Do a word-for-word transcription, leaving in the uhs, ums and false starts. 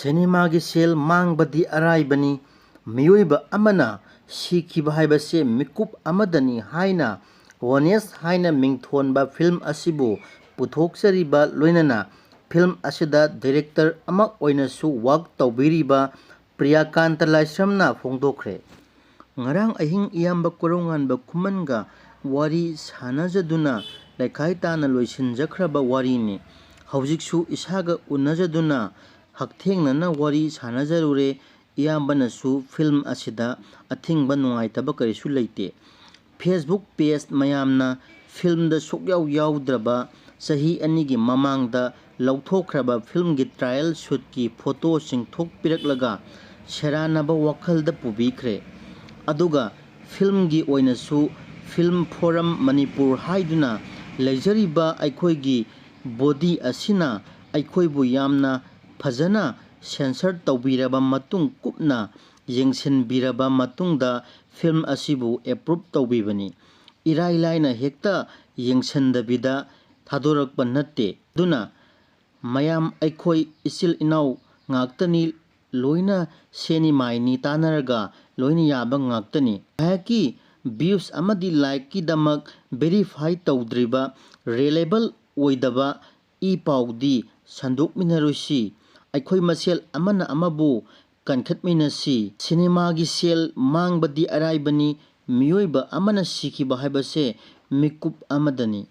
ꯁꯤꯅꯦꯃꯥꯒꯤ ꯁꯦꯜ ꯃꯥꯡꯕꯗꯤ ꯑꯔꯥꯏꯕꯅꯤ, ꯃꯤꯑꯣꯏꯕ ꯑꯃꯅ ꯁꯤꯈꯤꯕ ꯍꯥꯏꯕꯁꯦ ꯃꯤꯀꯨꯞ ꯑꯃꯗꯅꯤ ꯍꯥꯏꯅ ꯋꯥꯅꯦꯁ ꯍꯥꯏꯅ ꯃꯤꯡꯊꯣꯟꯕ ꯐꯤꯂꯝ ꯑꯁꯤꯕꯨ ꯄꯨꯊꯣꯛꯆꯔꯤꯕ, ꯂꯣꯏꯅꯅ ꯐꯤꯂꯝ ꯑꯁꯤꯗ ꯗꯤꯔꯦꯛꯇꯔ ꯑꯃ ꯑꯣꯏꯅꯁꯨ ꯋꯥꯛ ꯇꯧꯕꯤꯔꯤꯕ ꯄ꯭ꯔꯤꯌꯥꯀꯥꯟꯇ ꯂꯥꯏꯁ꯭ꯔꯝꯅ ꯐꯣꯡꯗꯣꯛꯈ꯭ꯔꯦ꯫ ꯉꯔꯥꯡ ꯑꯍꯤꯡ ꯏꯌꯥꯝꯕ ꯀꯣꯔꯧꯉꯥꯟꯕ ꯈꯨꯃꯟꯒ ꯋꯥꯔꯤ ꯁꯥꯟꯅꯖꯗꯨꯅ ꯂꯩꯈꯥꯏ ꯇꯥꯅ ꯂꯣꯏꯁꯤꯟꯖꯈ꯭ꯔꯕ ꯋꯥꯔꯤꯅꯤ꯫ ꯍꯧꯖꯤꯛꯁꯨ ꯏꯁꯥꯒ ꯎꯅꯖꯗꯨꯅ ꯍꯛꯊꯦꯡꯅꯅ ꯋꯥꯔꯤ ꯁꯥꯟꯅꯖꯔꯨꯔꯦ꯫ ꯏꯌꯥꯝꯕꯅꯁꯨ ꯐꯤꯂꯝ ꯑꯁꯤꯗ ꯑꯊꯤꯡꯕ ꯅꯨꯡꯉꯥꯏꯇꯕ ꯀꯔꯤꯁꯨ ꯂꯩꯇꯦ꯫ Facebook ꯄꯦꯖ ꯃꯌꯥꯝꯅ ꯐꯤꯂꯝꯗ ꯁꯨꯛꯌꯥꯎ ꯌꯥꯎꯗ꯭ꯔꯕ ꯆꯍꯤ ꯑꯅꯤꯒꯤ ꯃꯃꯥꯡꯗ ꯂꯧꯊꯣꯛꯈ꯭ꯔꯕ ꯐꯤꯂꯝꯒꯤ ꯇ꯭ꯔꯥꯏꯌꯦꯜ ꯁꯨꯠꯀꯤ ꯐꯣꯇꯣꯁꯤꯡ ꯊꯣꯛꯄꯤꯔꯛꯂꯒ ꯁꯦꯔꯥꯟꯅꯕ ꯋꯥꯈꯜꯗ ꯄꯨꯕꯤꯈ꯭ꯔꯦ꯫ ꯑꯗꯨꯒ ꯐꯤꯂꯝꯒꯤ ꯑꯣꯏꯅꯁꯨ ꯐꯤꯂꯝ ꯐꯣꯔꯝ ꯃꯅꯤꯄꯨꯔ ꯍꯥꯏꯗꯨꯅ ꯂꯩꯖꯔꯤꯕ ꯑꯩꯈꯣꯏꯒꯤ ꯕꯣꯗꯤ ꯑꯁꯤꯅ ꯑꯩꯈꯣꯏꯕꯨ ꯌꯥꯝꯅ ꯐꯖꯅ ꯁꯦꯟꯁꯔ ꯇꯧꯕꯤꯔꯕ ꯃꯇꯨꯡ, ꯀꯨꯞꯅ ꯌꯦꯡꯁꯤꯟꯕꯤꯔꯕ ꯃꯇꯨꯡꯗ ꯐꯤꯂꯝ ꯑꯁꯤꯕꯨ ꯑꯦꯄ꯭ꯔꯨꯞ ꯇꯧꯕꯤꯕꯅꯤ꯫ ꯏꯔꯥꯏ ꯂꯥꯏꯅ ꯍꯦꯛꯇ ꯌꯦꯡꯁꯤꯟꯗꯕꯤꯗ ꯊꯥꯗꯣꯔꯛꯄ ꯅꯠꯇꯦ꯫ ꯑꯗꯨꯅ ꯃꯌꯥꯝ ꯑꯩꯈꯣꯏ ꯏꯆꯤꯜ ꯏꯅꯥꯎ ꯉꯥꯛꯇꯅꯤ, ꯂꯣꯏꯅ ꯁꯦꯅꯤ ꯃꯥꯏꯅꯤ ꯇꯥꯟꯅꯔꯒ ꯂꯣꯏꯅ ꯌꯥꯕ ꯉꯥꯛꯇꯅꯤ꯫ ꯉꯥꯏꯍꯥꯛꯀꯤ ꯚ꯭ꯌꯨꯁ ꯑꯃꯗꯤ ꯂꯥꯏꯛꯀꯤꯗꯃꯛ ꯚꯦꯔꯤꯐꯥꯏ ꯇꯧꯗ꯭ꯔꯤꯕ, ꯔꯤꯂꯦꯕꯜ ꯑꯣꯏꯗꯕ ꯏ ꯄꯥꯎꯗꯤ ꯁꯟꯗꯣꯛꯃꯤꯟꯅꯔꯣꯏꯁꯤ꯫ ꯑꯩꯈꯣꯏ ꯃꯁꯦꯜ ꯑꯃꯅ ꯑꯃꯕꯨ ꯀꯟꯈꯠꯃꯤꯟꯅꯁꯤ꯫ ꯁꯤꯅꯦꯃꯥꯒꯤ ꯁꯦꯜ ꯃꯥꯡꯕꯗꯤ ꯑꯔꯥꯏꯕꯅꯤ, ꯃꯤꯑꯣꯏꯕ ꯑꯃꯅ ꯁꯤꯈꯤꯕ ꯍꯥꯏꯕꯁꯦ ꯃꯤꯀꯨꯞ ꯑꯃꯗꯅꯤ꯫